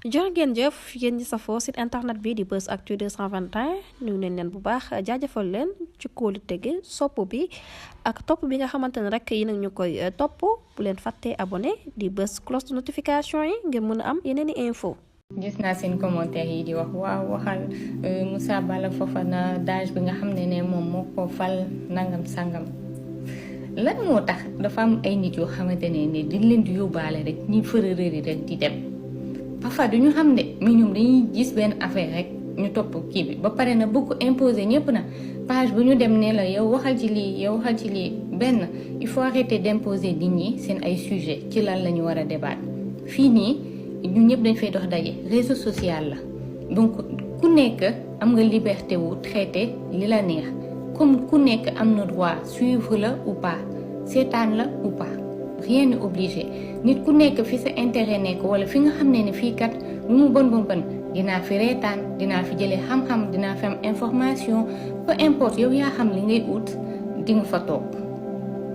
jërë ngeen jëf yéen ñi safoo site internet bi di Buzz Actu 221 nuyu nañ leen bu baax jaajëfal leen ci kóolu tege sopp bi ak topp bi nga xamante ne rek yi nag ñu koy topp bu leen fàttee abonné di bës cloche de notification yi ngir mën a am yeneen i info. gis naa seen commentaire yi di wax waaw waxal Moussa Bala Fofana dage bi nga xam ne moom moo ko fal nangam sangam lan moo tax dafa am ay nit yoo xamante ne dañ leen di yóbbaale rek ñi fërërëri rek di dem parfois duñu xam de mais ñoom dañuy gis benn affaire rek ñu topp kii bi ba pare na bëgg ko imposer ñëpp na page bu ñu dem ne la yow waxal ci lii yow waxal ci lii benn il faut arrêter d'imposer nit ñi seen ay sujet ci lan la ñu war a débattre fii nii ñun ñëpp dañ fay dox daje réseau social la donc ku nekk am nga liberté wu traiter li la neex comme ku nekk am na droit suivre la ou pas seetaan la ou pas rien n'est obligé nit ku nekk fi sa intérêt nekk wala fi nga xam ne fii kat lu mu bon dinaa fi reetaan dinaa fi jëlee xam-xam dinaa fi am information peu importe yow yaa xam li ngay ut di nga fa toog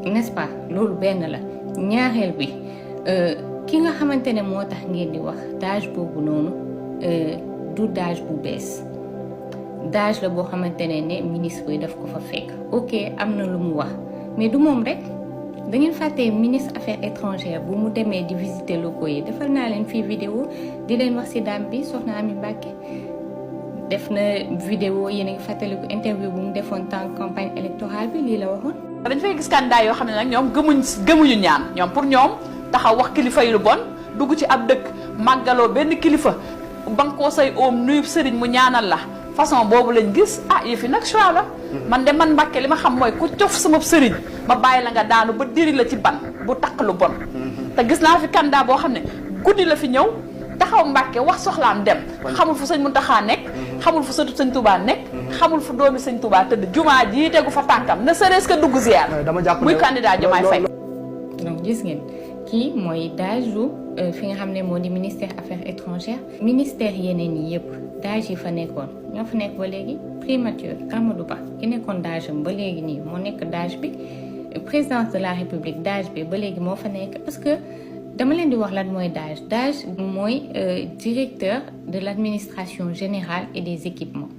n'est-ce pas loolu benn la ñaareel bi ki nga xamante ne moo tax ngeen di wax dage boobu noonu du dage bu bees dage la boo xamante ne ministre yi daf ko fa fekk ok am na lu mu wax mais du moom rek da ngeen fàtte ministre affaires étrangères bu mu demee di visiter locaux yi defal naa leen fii vidéo di leen wax ci dame bi soxna Ami Mbacké def na vidéo yéen a ngi fàttaliku interview bu mu defoon temps campagne électorale bi lii la waxoon. dañ fay gis candidat yoo xam ne nag ñoom gëmuñu ñaan ñoom pour ñoom taxaw wax kilifa yi lu bon dugg ci ab dëkk màggaloo benn kilifa bankoo say oom nuyu sëriñ mu ñaanal la façon boobu lañ gis yëfi nag choix la. man de man Mbàkke li ma xam mooy ku cof sama sëriñ ma bàyyi la nga daanu ba diri la ci ban bu takk lu bon. te gis naa fi candidat boo xam ne guddi la fi ñëw taxaw Mbàkke wax soxlaam dem. xamul fu sëñ Muntaxa nekk. xamul fu sëtu sëñ Touba nekk. xamul fu doomi sëñ Touba tëdd jumaa ji tegu fa tànkam ne serait-ce que dugg ziar. dama jàpp muy candidat Diomaye Faye. donc gis ngeen kii mooy dage fi nga xam ne moo di ministère affaires étrangères ministère yeneen yi yëpp dage yi fa nekkoon ñoo fa nekk ba léegi primature Amadou Ba ki nekkoon dage am ba léegi nii moo nekk dage bi présidence de la république dage bi ba léegi moo fa nekk parce que dama leen di wax lan mooy dage mooy directeur de l'administration générale et des équipements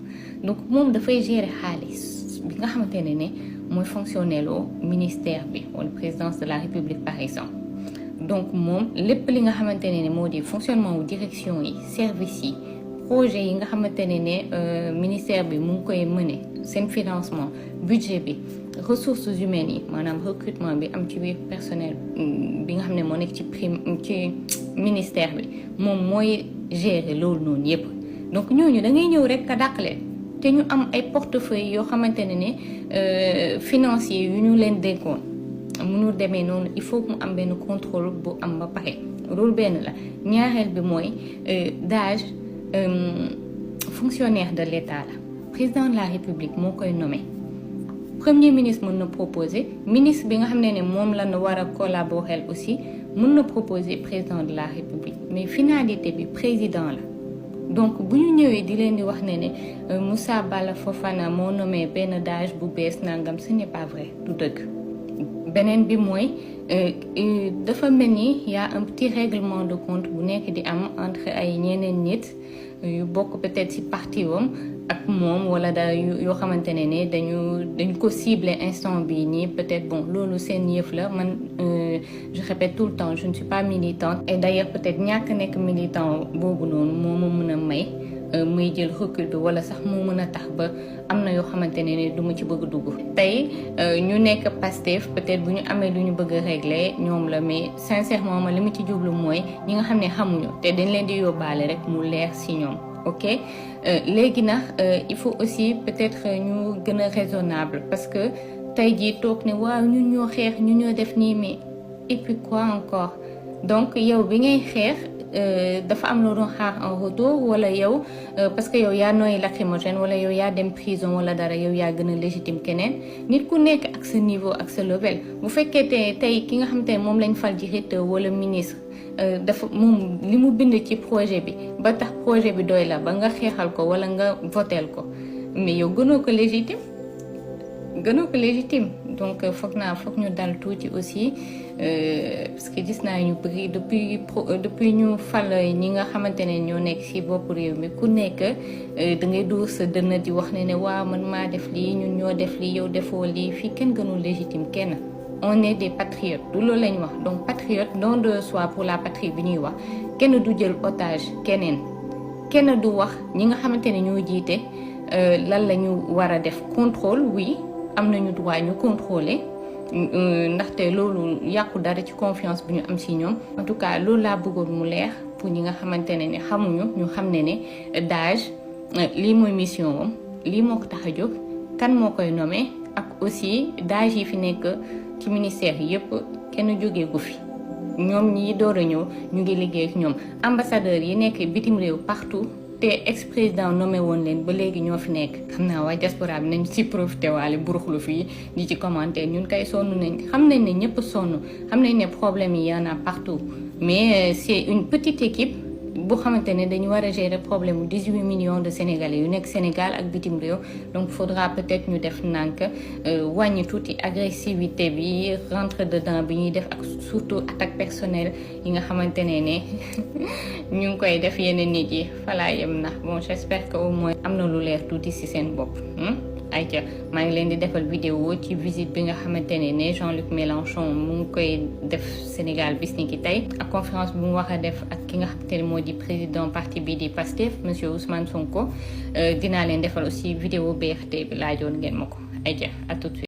donc moom dafay gérer xaalis bi nga xamante ne mooy fonctionner loo ministère bi wala présidence de la république par exemple donc moom lépp li nga xamante ne moo di fonctionnement wu direction yi service yi projet yi nga xamante ne ministère bi mu ngi koy mener seen financement budget bi ressources humaines yi maanaam recrutement bi am ci biir personnel bi nga xam ne moo nekk ci ministère bi moom mooy gérer loolu noonu yépp donc ñooñu da ngay ñëw rek ka dàqale te ñu am ay portefeuille yoo xamante ne financier yu ñu leen dénkoon mënul demee noonu il faut que mu am benn contrôle bu am ba pare loolu benn la ñaareel bi mooy dage fonctionnaire de l'État la président de la République moo koy nommé premier ministre mën na proposer ministre bi nga xam ne moom la na war a collaborer aussi mën na proposer président de la République mais finalité bi président la donc bu ñu ñëwee di leen di wax ne Moussa Bala Fofana moo nommé benn dage bu bees nangam ce n'est pas vrai du dëgg beneen bi mooy dafa mel ni y a un petit règlement de compte bu nekk di am entre ay ñeneen nit yu bokk peut-être ci parti wam ak moom wala da yoo xamante ne dañu ko ciblé instant bii nii peut-être bon loolu seen yëf la man je répète tout le temps je ne suis pas militante et d'ailleurs peut-être ñàkk nekk militant boobu noonu moo ma mën a may muy jël recul bi wala sax moo mën a tax ba am na yoo xamante ne du ma ci bëgg dugg tey ñu nekk Pastef peut-être bu ñu amee lu ñu bëgg a régler ñoom la mais sincèrement ma li ma ci jublu mooy ñi nga xam ne xamuñu te dañ leen di yóbbaale rek mu leer ci ñoom ok léegi nag il faut aussi peut-être ñu gën a raisonnable parce que tey jii toog ne waaw ñun ñoo xeex ñun ñoo def nii mais et puis quoi encore donc yow bi ngay xeex dafa am loo doon xaar en retour wala yow parce que yow yaa nooy lacrymogène wala yow yaa dem prison wala dara yow yaa gën a légitime keneen nit ku nekk ak sa niveau ak sa level bu fekkee te tey ki nga xam te ne moom lañ fal directeur wala ministre dafa moom li mu bind ci projet bi ba tax projet bi doy la ba nga xeexal ko wala nga voteel ko mais yow gënoo ko légitime donc foog ñu dal tuuti aussi parce que gis naa ñu bëri depuis ñu fal ñi nga xamante ne ñoo nekk ci bopp réew mi ku nekk da ngay dóor sa dënn di wax ne waaw man maa def lii ñun ñoo def lii yow defoo lii fii kenn gënul légitime kenn. On est des patriotes du loolu lañ wax donc patriote don de soi pour la patrie bi ñuy wax kenn du jël otage kenn du wax ñi nga xamante ne ñoo jiite lan la ñu war a def contrôle oui am nañu droit ñu contrôler ndaxte loolu yàqu dara ci confiance bi ñu am ci ñoom en tout cas loolu laa bëggoon mu leer pour ñi nga xamante ne xamuñu ñu xam ne DAGE lii mooy mission am lii moo ko tax a jóg kan moo koy nommé ak aussi DAGE yi fi nekk ci ministère yëpp kenn jógee gu fi ñoom ñi door a ñëw ñu ngi liggéey ak ñoom ambassadeur yi nekk bitim réew partout te ex-président nommé woon leen ba léegi ñoo fi nekk xam naa waa diaspora bi nañ ci profité waale buruxlu fii di ci commenter ñun kay sonn nañ xam nañ ne ñëpp sonn xam nañ ne problème yi y en a partout mais c'est une petite équipe bu xamante ne dañu war a gérer problème 18 millions de Sénégalais yu nekk Sénégal ak bitim réew donc faudra peut-être ñu def nànk wàññi tuuti agressivité bi rentre dedans bi ñuy def ak surtout attaque personnelle yi nga xamante ne ñu ngi koy def yeneen nit yi falaa yem na bon j'espère que au moins am na lu leer tuuti ci seen bopp ayca maa ngi leen di defal vidéo ci visite bi nga xamante ne Jean-Luc Mélenchon mu ngi koy def Sénégal bis ni ki tey ak conférence bi mu wax a def ak ki nga xamante ne moo di président parti bi di Pastef monsieur Ousmane Sonko dinaa leen defal aussi vidéo BRT bi laajoon ngeen ma ko ayca à tout de suite